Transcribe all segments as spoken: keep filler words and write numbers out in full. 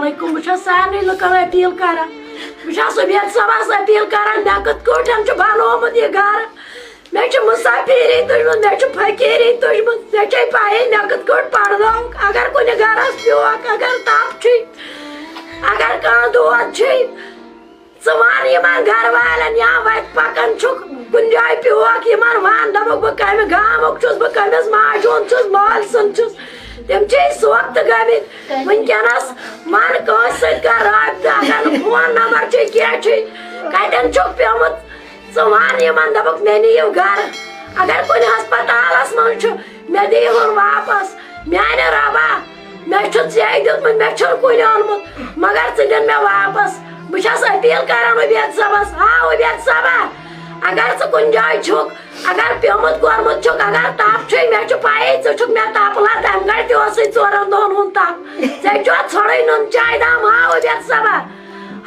علیکم، بہٕ چھَس سارنٕے لُکَن اپیٖل کران، بہٕ چھَس عبید صٲبَس اپیٖل کران، مےٚ کِتھ کٲٹھۍ چھُ بنومُت یہِ گرٕ؟ مےٚ چھُ مُسافِری تُجمُت، مےٚ چھُ فقیٖری تُجمُت، ژےٚ چھے پَیی مےٚ کِتھ کٲٹھۍ پرنووُکھ۔ اگر کُنہِ گرس پیوکھ، اگر تپھ چھُے، اگر کانٛہہ دود چھُے، ژٕ وَن یِمن گرٕ والٮ۪ن یا وَتہِ پَکان چھُکھ کُنہِ جایہِ پیوکھ، یِمن وَن، دَپُکھ، بہٕ کَمہِ گامُک چھُس، بہٕ کٔمِس ماجہِ ہُنٛد چھُس، مٲلۍ سُنٛد چھُس۔ تِم چھِ أسۍ سوختہٕ گٔمٕتۍ۔ وٕنکیٚنَس وَن کٲنٛسہِ سۭتۍ کَر رٲبطہٕ، اگر نہٕ فون نمبر چھُے، کینٛہہ چھُے، کَتٮ۪ن چھُکھ پیومُت، ژٕ وَن یِمن، دَپُکھ، مےٚ نِیِو گرٕ۔ اگر کُنہِ ہسپتالَس منٛز چھُ، مےٚ دِیِہُن واپس۔ میانہِ رۄبا، مےٚ چھُ ژےٚ دیُتمُت، مےٚ چھُنہٕ کُنہِ اوٚنمُت، مگر ژٕ دِن مےٚ واپس۔ بہٕ چھَس اپیٖل کران عبید صٲبس، ہا عبید صٲبا، اگر ژٕ کُنہِ جایہِ چھُکھ، اگر پیومُت گوٚرمُت چھُکھ، اگر تپھ چھُے، مےٚ چھُ پَیی ژٕ چھُکھ مےٚ تپھ لد، تَمہِ گرِ تہِ اوسُے ژورن دۄہن ہُنٛد تپھ۔ ژےٚ چھُ ژھوٚرٕے نُن چاے دام، ہا عبید صٲبا۔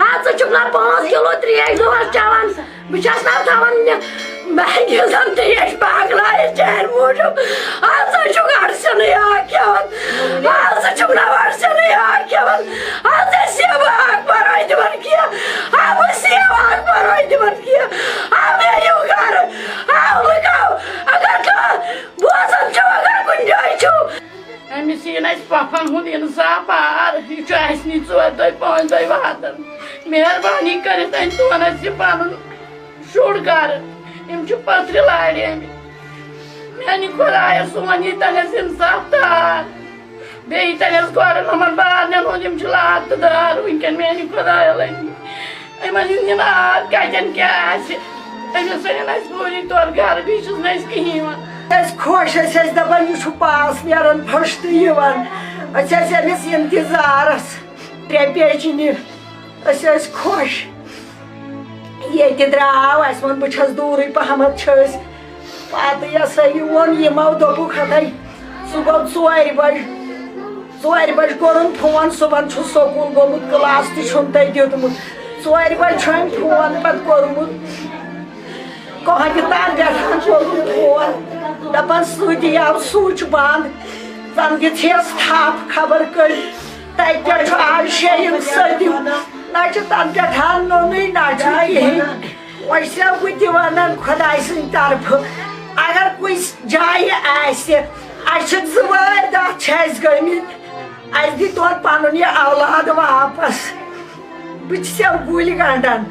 ہا، ژٕ چھُکھ نا پانٛژھ کِلوٗ ترٛیش دۄہَس چٮ۪وان؟ بہٕ چھَس نا تھاوان مےٚ، بہٕ ہیٚکہِ زَن ترٛیش پاکلٲیِتھ چانہِ موٗجوٗب۔ ہا، ژٕ چھُکھ اَڑسَنٕے آ کھٮ۪وان۔ ہا، ژٕ چھُکھ نا اَڑسَنٕے آ کھٮ۪وان۔ ہا، ژےٚ سیوٕ اَکھ پَرواے دِوان کینٛہہ۔ ہا، بہٕ سیوٕ اَکھ پَرواے دِوان کینٛہہ۔ ہا، مےٚ یِیِو گَرٕ۔ ہا، لُکو، اگر کانٛہہ بوزان چھُ، اگر کُنہِ جایہِ چھُ، أمِس یِیہِ نہٕ اَسہِ پۄپھن ہُنٛد اِنصاف آر، یہِ چھُ اَسہِ نِش ژورِ دۄہہِ پانٛژِ دۄہہِ واتان۔ مہربٲنی کٔرِتھ أنۍ تون اَسہِ یہِ پَنُن شُر گَرٕ۔ یِم چھِ پٔتھرِ لارِ آمٕتۍ۔ میٛانہِ خۄدایا، سون ییٖتٮ۪ن اَسہِ اِنصاف تار، بیٚیہِ ییٖتٮ۪ن اَسہِ گۄڈٕ یِمَن بارنٮ۪ن ہُنٛد، یِم چھِ لاتہٕ دار وٕنکٮ۪ن میٛانہِ خۄدایا لٔگۍ مٕتۍ۔ یِمن ہُنٛد نِنہٕ آر کَتٮ۪ن کیٛاہ آسہِ۔ أمِس أنِن اَسہِ فوری طور گَرٕ، بیٚیہِ چھُس نہٕ اَسہِ کِہیٖنۍ وَنان۔ أسۍ خۄش، أسۍ ٲسۍ دَپان، یہِ چھُ پاس نیران، پھٔش تہٕ یِوان۔ أسۍ ٲسۍ أمِس اِنتظارَس ترٛےٚ پیچہِ نِر۔ أسۍ ٲسۍ خۄش۔ ییٚتہِ درٛاو، اَسہِ ووٚن، بہٕ چھَس دوٗرٕے پَہمَتھ، چھِ أسۍ پَتہٕ یہِ ہسا یہِ ووٚن یِمو، دوٚپُکھ، ہَتَے، سُہ گوٚو ژورِ بَجہِ۔ ژورِ بَجہِ کوٚرُن فون، صُبحن چھُ سکوٗل گوٚمُت، کلاس تہِ چھُن تۄہہِ دیُتمُت۔ ژورِ بَجہِ چھُ أمۍ فون پَتہٕ کوٚرمُت۔ کۄہَنہِ تام پٮ۪ٹھ کوٚرُن فون، دَپان، سُہ تہِ آو سُچ بنٛد، زَن دِژ ہیس تھپھ خبر کٔمۍ۔ تَتہِ پٮ۪ٹھ چھُ آز شیٚیِم سٔتِم، نہ چھُ تَنہٕ پٮ۪ٹھ نوٚنُے، نہ چھُ کِہیٖنۍ۔ وۄنۍ چھَسو بہٕ تہِ وَنان خۄداے سٕنٛدِ طرفہٕ، اگر کُنہِ جایہِ آسہِ، اَسہِ چھِ زٕ وٲرۍ دَہ چھِ اَسہِ گٔمٕتۍ، اَسہِ دِتون پَنُن یہِ اولاد واپَس۔ بہٕ چھَسو گُلۍ گَنٛڈان۔